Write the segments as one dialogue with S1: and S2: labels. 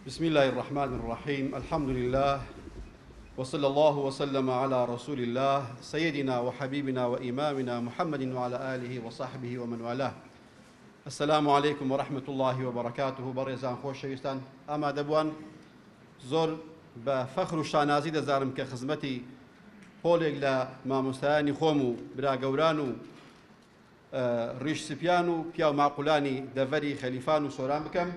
S1: بسم اللە الرحمن الرحیم الحمد للە وصلی اللە وسلم علی رسول اللە سیدنا وحبیبنا وامامنا محمد وعلی آله وصحبه ومن والاه السلام علیکم ورحمة اللە وبرکاته بەڕێزان خۆشەویستان ئامادەبووان زۆر بە فەخر و شانازی دەزانم کە خزمەتی پۆلێک لە مامۆستایانی خۆم و برا گەوران و ڕیش سپیان و پیاو ماقولانی دەڤەری خەلیفان و سۆران بکەم.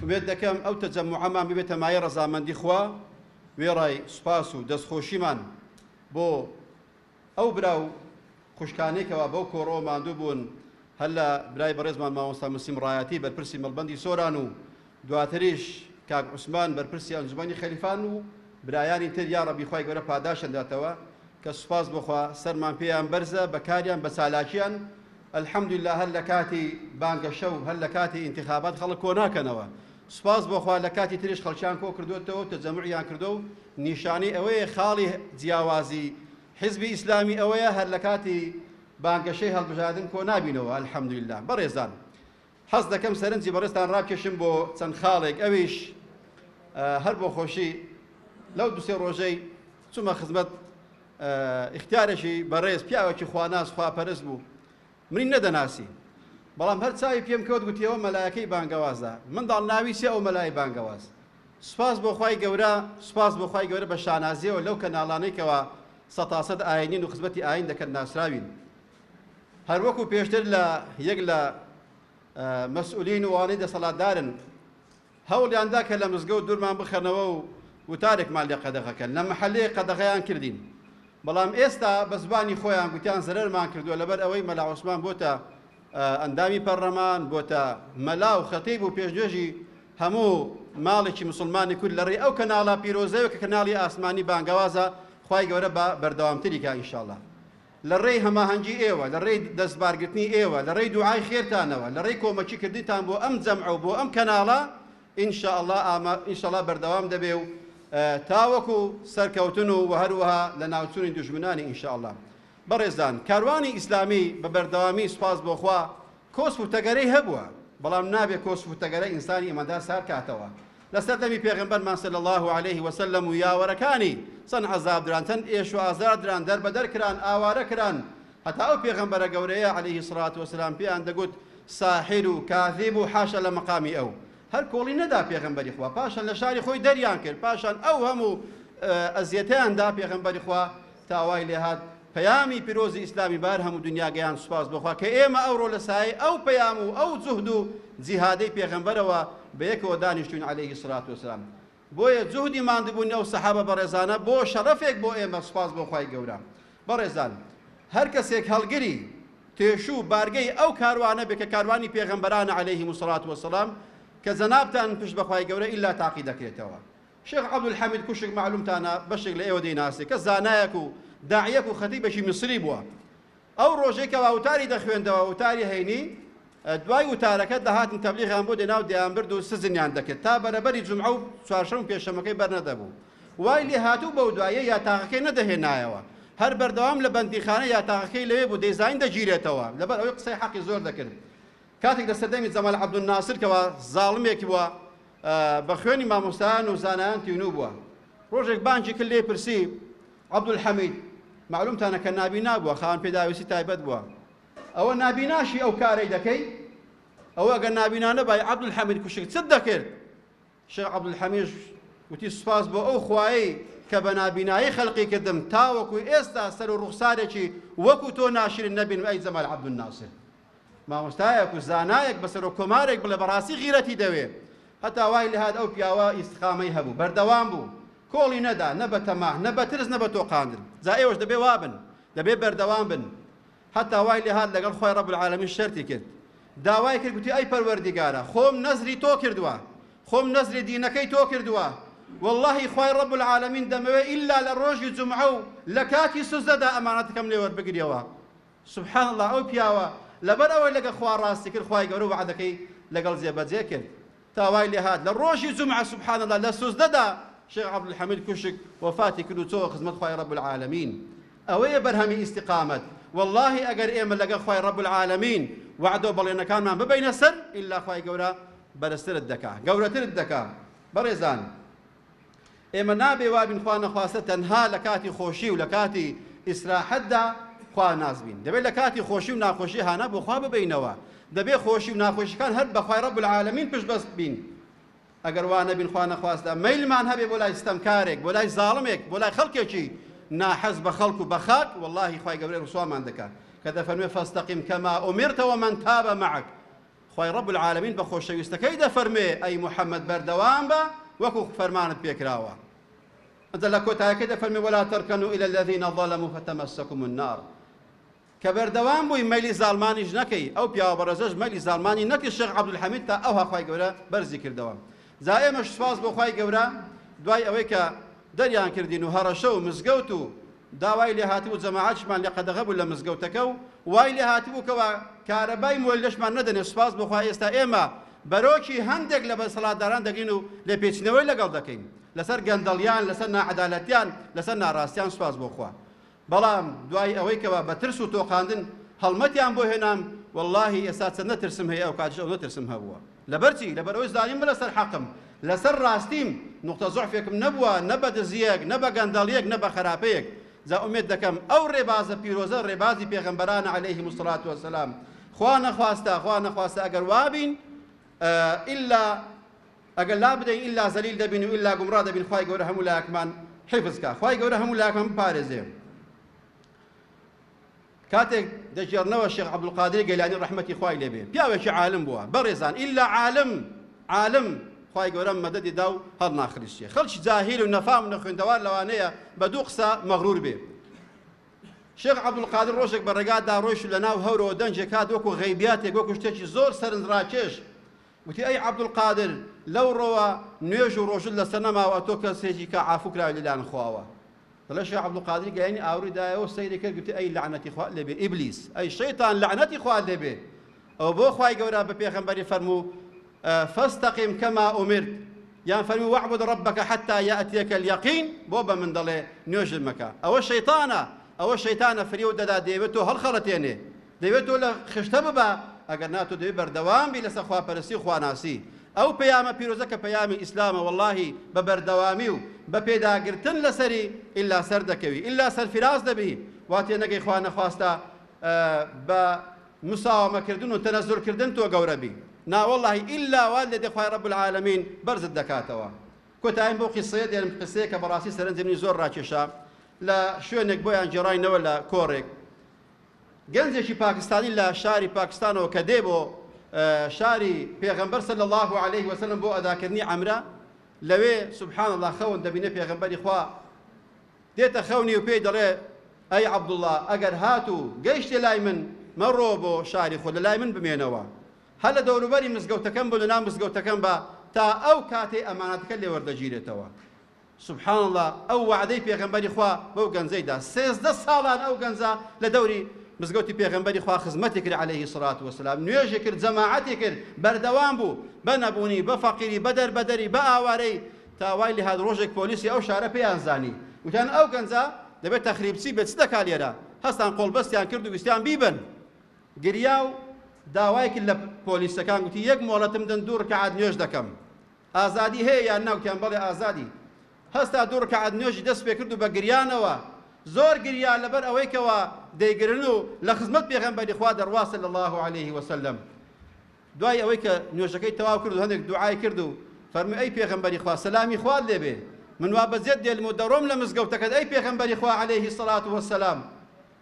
S1: ئومێد دەکەم ئەو تەجەموعەمان ببێتە مایەی ڕەزامەندی خوا، وێڕای سوپاس و دەستخۆشیمان بۆ ئەو برا و خوشکانەی کەوا بەو کۆڕەوە ماندوو بوون، هەر لە برای بەڕێزمان مامۆستا موسلیم ڕایەتی بەرپرسی مەڵبەندی سۆران و دواتریش کاک عوسمان بەرپرسی ئەنجومەنی خەلیفان و برایانی تر یاڕەبی خوای گەورە پاداشتیان داتەوە کە سوپاس بۆ خوا سەرمان پێیان بەرزە بە کاریان بە چالاکیان الحمدللە هەر لە کاتی بانگەشە و هەر لە کاتی ئینتخابات خەڵک کۆ ناکەنەوە سوپاس بۆ خوا لە کاتی تریش خەڵکیان کۆ کردۆتەوە و تەجەموعیان کردۆ و نیشانەی ئەوەیە خاڵی جیاوازی حزبی ئیسلامی ئەوەیە هەر لە کاتی بانگەشەی هەڵبژاردن کۆ نابینەوە الحمدللە بەڕێزان حەز دەکەم سەرنجی بەڕێزتان ڕابکێشم بۆ چەند خاڵێک ئەویش هەر بۆ خۆشی لەو دوسێ ڕۆژەی چوومە خزمەت ئیختیارێکی بەڕێز پیاوێکی خواناس خواپەرست بوو منی نەدەناسی بەڵام هەر چاوی پێم کەوت گوتیەوە مەلایەکەی بانگەوازە منداڵ ناوی چیە ئەو مەلای بانگەواز سوپاس بۆ خوای گەورە سوپاس بۆ خوای گەورە بە شانازیەوە لەو کەناڵانەی کەوا سەتاسەد ئاینین و خزمەتی ئاین دەکەن ناسراوین هەروەکو پێشتر لە یەک لە مەسئولین و ئەوانەی دەسەڵاتدارن هەوڵیان دا کە لە مزگەوت دوورمان بخەنەوە و وتارێکمان لێ قەدەغە کەن لە مەحەلەیەک قەدەغەیان کردین بەڵام ئێستا بە زبانی خۆیان گوتیان زەرەرمان کردووە لەبەر ئەوەی مەلا عوسمان بۆتە ئەندامی پەرلەمان بۆتە مەلا و خەتیب و پێشنوێژی هەموو ماڵێکی مسلمانی کورد لە ڕێی ئەو کەناڵە پیرۆزەوە کە کەناڵی ئاسمانی بانگەوازە خوای گەورە بە بەردەوامتری کا ئینشاءاللە لە ڕێی هەماهەنگی ئێوە، لە ڕێی دەستبارگرتنی ئێوە، لە ڕێی دوعای خێرتانەوە، لە ڕێی کۆمەکی کردنتان بۆ ئەم جەمعە و بۆ ئەم کەناڵە، ان شاء اللە ئامە ان شاء اللە بەردەوام دەبێ و تاوەکو سەرکەوتن و وە هەروەها لەناوچوونی دوژمنانی ان شاء اللە. بەڕێزان، کاروانی ئیسلامی بە بەردەوامی سوپاس بۆ خوا کۆسپ و تەگەرەی هەبووە، بەڵام نابێ کۆسپ و تەگەرە ئینسانی ئیماندار سار کاتەوە. لە سەردەمی پێغەمبەرمان صلی اللە علیه وسلم و یاوەرەکانی چەند عەزاب دران، چەند ئێش و ئازار دران، دەربەدەر کران، ئاوارە کران، هەتا ئەو پێغەمبەرە گەورەیە علیه الصلوة والسلام پێیان دەگوت ساحر و کاذب و حاشا لە مەقامی ئەو. هەر کۆڵی نەدا پێغەمبەری خوا، پاشان لە شاری خۆی دەریان کرد، پاشان ئەو هەموو ئەزیەتەیان دا پێغەمبەری خوا تا وای لێهات پەیامی پیرۆزی ئیسلامی بار هەموو دنیا گەیاند سوپاس بۆ خوا کە ئێمە ئەوڕۆ لە سایەی ئەو پەیام و ئەو جوهد و جیهادەی پێغەمبەرەوە بەیەکەوە دانیشتوین علیه الصلوة والسلام بۆیە جوهدی ماندبوونی ئەو سەحابە بەڕێزانە بۆ شەڕەفێک بۆ ئێمە سوپاس بۆ خوای گەورە بەڕێزان هەر کەسێک هەڵگری تێشوو بارگەی ئەو کاروانە بێ کە کاروانی پێغەمبەرانە علیهم الصلوة والسلام کە جەنابتان پشت بەخوای گەورە ئیلا تاقی دەکرێتەوە شێخ عەبدولحەمید کوشک مەعلومتانە بەشێک لە ئێوە دەیناسێ کە زانایەک و داعیەک و خەتیبێکی میسری بووە ئەو ڕۆژەی کەوا وتاری دەخوێندەوە وتاری هەینی دوای وتارەکە دەهاتن تەبلیغیان بۆ دێنا و دەیانبرد و سزنیان دەکرد تا بەرەبەری جومعە و چوارشەم و پێنجشەمەکەی بەرنەدەبوو وای لێ هاتوو بەو دواییە یاتاغەکەی نەدەهێنایەوە هەر بەردەوام لە بەندیخانە یاتاغەکەی لەوێ بوو دەیزانی دەگیرێتەوە لەبەر ئەوەی قسەی حەقی زۆر دەکرد کاتێک لە سەردەمی جەمال عەبدولناسر کەوا زاڵمێک بووە بە خوێنی مامۆستایان و زانایان تینوو بووە. ڕۆژێک بانگی کرد لێی پرسی، عەبدولحەمید، مەعلومتانە کە نابینا بووە، خاوەن پێداویستی تایبەت بووە. ئەوە نابیناشی ئەو کارەی دەکەی؟ ئەوە ئەگەر نابینا نەبای عەبدولحەمید کوشک چت دەکرد؟ شێخ عەبدولحەمیدش وتی، سوپاس بۆ ئەو خوایەی کە بە نابینایی خەلقی کردم تاوەکو ئێستا سەر و ڕوخسارێکی وەکو تۆ ناشرین نەبینم ئەی جەمال عەبدولناسر. مامۆستایەک و زانایەک بە سەرۆک کۆمارێک بڵێ بەڕاستی غیرەتی دەوێ هەتا وای لێهات ئەو پیاوە ئیستقامەی هەبوو بەردەوام بوو کۆڵی نەدا نە بە تەماح نە بە ترس نە بە تۆقاندن جا ئێوەش دەبێ وابن دەبێ بەردەوام بن هەتا وای لێهات لەگەڵ خوای رب العالمین شەرتی کرد داوای کرد گوتی ئەی پەروەردیگارە خۆم نەزری تۆ کردووە خۆم نەزری دینەکەی تۆ کردووە واللهی خوای رب العالمین دەمەوێ ئیلا لە ڕۆژی جومعە و لە کاتی سوجدەدا ئەمانەتەکەم لێ وەربگریەوە سبحان اللە ئەو پیاوە لەبەر ئەوەی لەگەڵ خوا ڕاستی کرد خوای گەورە وەعدەکەی لەگەڵ جێبەجێ کرد تا وای لێهات لە ڕۆژی جومعە سبحان اللە لە سوجدەدا شێخ عەبدولحەمید کوشک وەفاتی کرد و چۆوە خزمەت خوای رب العالمین ئەوەیە بەرهەمی ئیستیقامەت واللهی ئەگەر ئێمە لەگەڵ خوای رب العالمین وەعدە و بەڵێنەکانمان ببەینە سەر ئیلا خوای گەورە بەرزترت دەکا گەورەترت دەکا. بەڕێزان ئێمە نابێ وابین خوا نەخواستە تەنها لە کاتی خۆشی و لە کاتی ئیسراحەتدا خوا ناز بین. دەبێت لە کاتی خۆشی و ناخۆشی هانا بۆ خوا ببەینەوە. دەبێ خۆشی و ناخۆشیەکان هەر بە خوای رب العالمین پشت بەست بین. ئەگەر وا نەبین خوا نەخواستە مەیلمان هەبێ بۆ لای ستەمکارێک، بۆ لای زاڵمێک، بۆ لای خەڵکێکی ناحەز بە خەڵک و بە خاک، وەڵاهی خوای گەورە ڕسوامان دەکا کە دەفەرموێ فاستقم کما امرت ومن تاب معک. خوای رب العالمین بە خۆشەویستەکەی دەفەرموێ ئەی محمد بەردەوام بە وەکو فەرمانت پێکراوە. ئینجا لە کۆتایەکەی دەفەرموێ ولا ترکنوا الی الذین ظلموا فتمسکم النار. کە بەردەوام بووی مەیلی زاڵمانیش نەکەی، ئەو پیاوە بەڕێزەش مەیلی زاڵمانی نەکرد شێخ عەبدولحەمید تا ئەوها خوای گەورە بەرزی کردەوە. جا ئێمەش سوپاس بۆ خوای گەورە دوای ئەوەی کە دەریان کردین و هەڕەشە و مزگەوت و داوای لێ هاتبوو جەماعەتیشمان لێ قەدەغە بوو لە مزگەوتەکە و وای لێ هاتبوو کەوا کارەبای مۆلیدەشمان نەدەنێ سوپاس بۆ خوا ئێستا ئێمە بەرۆکی هەندێک لە بەسەڵاتداران دەگرین و لێپێچینەوەی لەگەڵ دەکەین لەسەر گەندەڵیان لەسەر ناعەدالەتیان لەسەر ناڕاستیان سوپاس بۆ خوا بەڵام دوای ئەوەی کەوا بە ترس و تۆقاندن هەڵمەتیان بۆ هێنام، وەڵڵاهی ئێستا چەندە ترسم هەیە ئەوکاتیش ئەونە ترسم هەبووە. لەبەر چی؟ لەبەر ئەوەی زانیم من لەسەر حەقم، لەسەر ڕاستیم، نوقتە زوعفێکم نەبووە نە بە دزییەک، نە بە گەندەڵییەک، نە بە خەراپەیەک. جا ئومێد دەکەم ئەو ڕێبازە پیرۆزە ڕێبازی پێغەمبەرانە علیهم الصلوة والسلام، خوا نەخواستە، خوا نەخواستە ئەگەر وابین ئیلا ئەگەر لابدەین ئیلا زەلیل دەبین و ئیلا گومڕا دەبین خوای گەورە هەموو لایەکمان حیفز کا خوای گەورە هەموو لایەکمان بپارێزێ کاتێک دەگێڕنەوە شێخ عەبدولقادری گەیلانی ڕەحمەتی خوای لێبێ پیاوێکی عالم بووە بەڕێزان ئیلا عالم عالم خوای گەورە مەدەدی دا و هەڵناخریشێ خەڵکی جاهیل و نەفام و نەخوێندەوار لەوانەیە بە دوو قسە مەغرور بێ شێخ عەبدولقادر ڕۆژێک بە ڕێگادا ڕۆیشت و لەناو هەورەوە دەنگێک هات وەکو غەیبیاتێک وەکو شتێکی زۆر سەرنجڕاکێش گوتی، ئەی عەبدولقادر لەوڕۆوە نوێژ و ڕۆژوت لەسەر نەماوە ئەتۆ کەسێکی کە عافو کراوی لەلایەن خواوە. دەڵێ شێخ عەبدولقادری گەیانی ئاوڕی دایەوە و سەیری کرد گوتی، ئەی لەعنەتی خوات لێ بێ ئیبلیس، ئەی شەیتان لەعنەتی خوات لێ بێ. ئەوە بۆ خوای گەورە بە پێغەمبەری فەرموو، فاستقم کما امرت، یان فەرمووی واعبد ربک حتی یاتیک الیقین، بۆ بە من دەڵێ نوێژت مەکە. ئەوە شەیتانە، ئەوە شەیتانە فریوت دەدا دەیەوێت تۆ هەڵخەڵەتێنێ. دەیەوێت تۆ لە خشتە ببا، ئەگەر نا تۆ دەبێت بەردەوام بی لەسەر خواپەرستی و خواناسی. ئەو پەیامە پیرۆزە کە پەیامی ئیسلامە وەڵاهی بە بەردەوامی و بە پێداگرتن لەسەری ئیلا سەردەکەوی ئیلا سەرفیراز دەبی، وا تێنەگەی خوا نەخواستە بە مساوەمە کردن و تەنەزول کردن تۆ گەورە بی، نا وەڵاهی ئیلا وات لێدێ خوای رب العالمین بەرزت دەکاتەوە. کۆتاییم بەو قیسسەیە دێنم، قیسسەیەکە بەڕاستی سەرنجی منی زۆر ڕاکێشا، لە شوێنێک بۆیان گێڕاینەوە لە کۆڕێک، گەنجێکی پاکستانی لە شاری پاکستانەوە کە دێ بۆ شاری پێغەمبەر صلی اللە علیه وسلم بۆ ئەداکردنی عەمرە لەوێ سبحان اللە خەون دەبینێ پێغەمبەری خوا دێتە خەونی و پێی دەڵێ ئەی عەبدوڵڵا ئەگەر هات و گەیشتێ لای من مەڕۆ بۆ شاری خۆت لە لای من بمێنەوە هەر لە دەوروبەری مزگەوتەکەم بۆ لەناو مزگەوتەکەم بە تا ئەو کاتەی ئەمانەتەکە لێ وەردەگیرێتەوە سبحان اللە ئەو وەعدەی پێغەمبەری خوا بەو گەنجەی دا 13 ساڵان ئەو گەنجە لە دەوری مزگەوتی پێغەمبەری خوا خزمەتی کرد علیه الصلاة والسلام نوێژی کرد جەماعەتی کرد بەردەوام بوو بە نەبوونی بە فەقیری بە دەربەدەری بە ئاوارەی تا وای لێهات ڕۆژێک پۆلیسی ئەو شارە پێیان زانی وتیان ئەو گەنجە دەبێت تەخریبچی بێت چ دەکا لێرە هەستان قۆڵبەستیان کرد و ویستیان بیبەن گریا و داوای کرد لە پۆلیسەکان گوتی یەک مۆڵەتم دەن دوو ڕکعات نوێژ دەکەم ئازادی هەیە یان نا؟ وتیان بەڵێ ئازادی. هەستا دوو ڕکەعەت نوێژی دەست پێکرد و بە گریانەوە زۆر گریا لەبەر ئەوەی کەوا دەیگرن و لە خزمەت پێغەمبەری خوا دەڕوا صلی اللە علیه وسلم. دوای ئەوەی کە نوێژەکەی تەواو کرد و هەندێک دوعای کرد و فەرمووی ئەی پێغەمبەری خوا سەلامی خوات لێ بێ من وا بەجێت دێلم و دەڕۆم لە مزگەوتەکەت ئەی پێغەمبەری خوا علیه الصلوة والسلام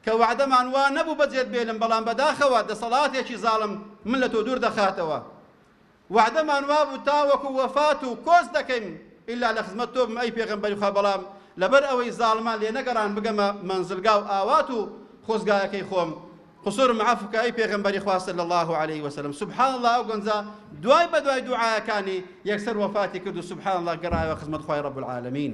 S1: کە وەعدەمان وا نەبوو بەجێت بێلم بەڵام بەداخەوە دەسەڵاتێکی زاڵم من لە تۆ دوور دەخاتەوە وەعدەمان وابوو تاوەکو وەفات و کۆچ دەکەیم ئیلا لە خزمەت تۆ بم ئەی پێغەمبەری خوا بەڵام لەبەر ئەوەی زاڵمان لێ نەگەڕان بگەمە مەنزلگا و ئاوات و خۆزگایەکەی خۆم قسورم عەفو کە ئەی پێغەمبەری خوا صلی اللە علیه وسلم سبحان اللە ئەو گەنجە دوای بەدوای دوعایەکانی یەکسەر وەفاتی کرد و سبحان اللە گەڕایەوە خزمەت خوای رب العالمین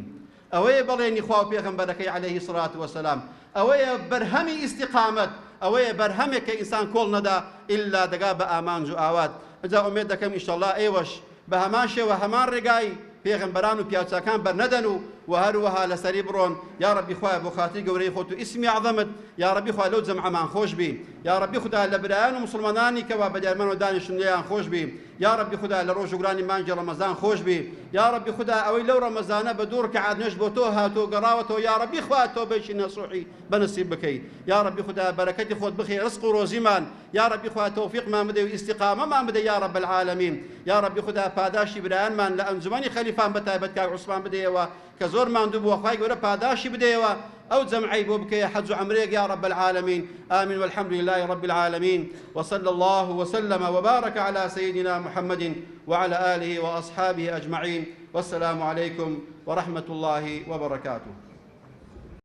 S1: ئەوەیە بەڵێنی خوا و پێغەمبەرەکەی علیە الصلوة والسلام، ئەوەیە بەرهەمی ئیستیقامەت، ئەوەیە بەرهەمێک کە ئینسان کۆڵ نەدا ئیلا دەگا بە ئامانج و ئاوات، ئینجا ئومێد دەکەم ئیشەڵا ئێوەش بە هەمان شێوە هەمان ڕێگای پێغەمبەران و پیاوچاکان بەرنەدەن و و هەروەها لەسەری بڕۆن یاڕەبی خوایە بۆ خاتری گەورەی خۆت و ئیسمی عەزەمت یاڕەبی خوا لەو جەمعەمان خۆش بی یاڕەبی خودا لە برایان و موسڵمانانی کەوا بە دیارمانەوە دانیشتن لێیان خۆش بی یاڕەبی خودا لە ڕۆژوگرانی مانگی ڕەمەزان خۆش بی یاڕەبی خودا ئەوەی لەو ڕەمەزانە بە دوو ڕکعات نوێژ بۆ تۆ هاتووە گەڕاوەتەوە یاڕەبی خوا تۆبەیەکی نەسوحی بەنسیب بکەی یاڕەبی خودا بەرەکەتی خۆت بخەی ڕزق و ڕۆزیمان یاڕەبی خوا تۆفیقمان بدەی و ئیستیقامەمان بدەی یاڕەب العالمین یاڕەبی خودا پاداشتی برایانمان لە ئەنجومەنی خەلیفان بەتایبەت کاک عوسمان بدەیەوە کە زۆر ماندوو بووە خوای گەورە پاداشتی بدەیەوە ئەو جەمعەی بۆ بکەیە حەج و عەمرەیەک یاڕەب العالمین آمین والحمد لله رب العالمین وصلى الله وسلم وبارك على سيدنا محمد وعلى آله وأصحابه أجمعين والسلام عليكم ورحمة الله وبركاته.